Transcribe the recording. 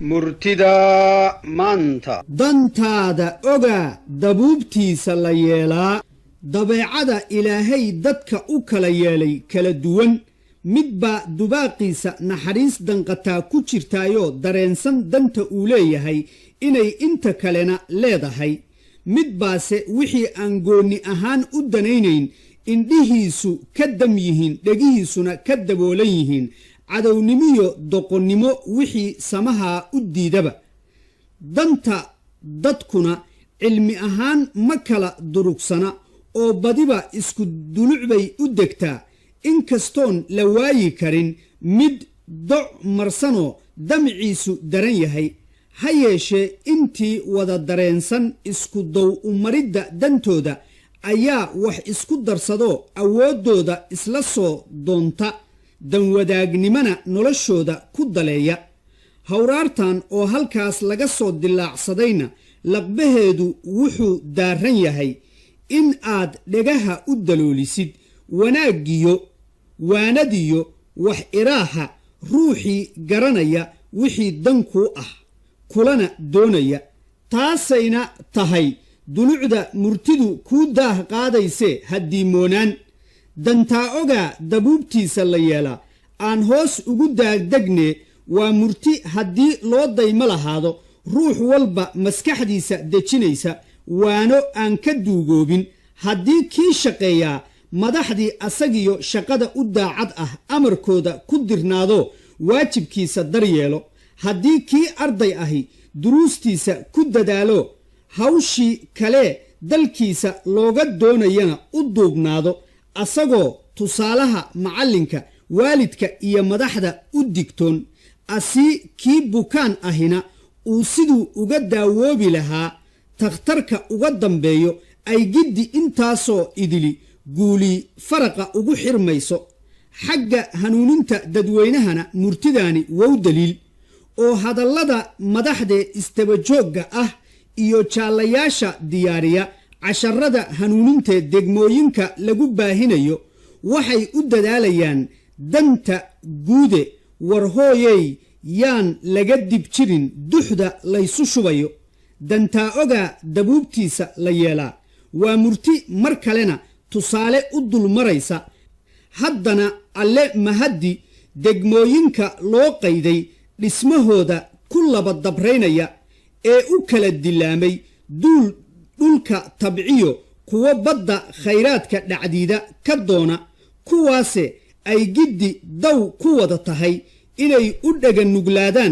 Murtida maanta. Dantaada ogaa dabuubtiisa la yeelaa. Dabeecada Ilaahay dadka u kala yeelay kala duwan, midbaa dubaaqiisa naxariis danqataa ku jirtaayoo dareensan danta uu leeyahay inay inta kalena leedahay. Midbaase wixii aan goonni ahaan u danaynayn indhihiisu ka dam yihiin, dhegihiisuna ka daboolan yihiin, cadownimiyo doqonnimo wixii samahaa u diidaba. Danta dadkuna cilmi ahaan ma kala durugsana oo badiba isku dulucbay u degtaa, inkastoon la waayi karin mid doc marsanoo damciisu daran yahay. Ha yeeshee intii wada dareensan isku dow umaridda dantooda ayaa wax isku darsadoo awooddooda isla soo doonta, danwadaagnimana noloshooda ku daleeya. Hawraartan oo halkaas laga soo dilaacsadayna laqbaheedu wuxuu daaran yahay in aad dhegaha u daloolisid wanaaggiyo waanadiyo wax iraaha ruuxii garanaya wixii dankuu ah kulana doonaya. Taasayna tahay dulucda murtidu kuu daah qaadaysee haddiimoonaan. Dantaa ogaa dabuubtiisa la yeelaa aan hoos ugu daagdegne waa murti haddii loo daymo lahaado ruux walba maskaxdiisa dejinaysa, waano aan ka duugoobin. Haddii kii shaqeeyaa madaxdii asagiyo shaqada u daacad ah amarkooda ku dirnaado waajibkiisa daryeelo, haddii kii arday ahi duruustiisa ku dadaalo hawshii kale dalkiisa looga doonayana u duubnaado, asagoo tusaalaha macallinka, waalidka iyo madaxda u digtoon, asii kii bukaan ahina uu siduu uga daawoobi lahaa takhtarka uga dambeeyo, ay giddi intaasoo idili guulii faraqa ugu xirmayso. Xagga hanuuninta dadweynahana murtidaani wow daliil, oo hadallada madaxdee istabajoogga ah iyo jaallayaasha diyaariya casharada hanuunintee degmooyinka lagu baahinayo waxay u dadaalayaan danta guude. War hooyey, yaan laga dib jirin duxda laysu shubayo. Dantaa ogaa dabuubtiisa la yeelaa waa murti mar kalena tusaale u dulmaraysa. Haddana alle mahaddi, degmooyinka loo qayday dhismahooda ku laba dabraynaya ee u kala dilaamay duul dhulka tabciyo kuwo badda khayraadka dhacdiida ka doona, kuwaase ay giddi daw ku wada tahay inay u dhaga nuglaadaan.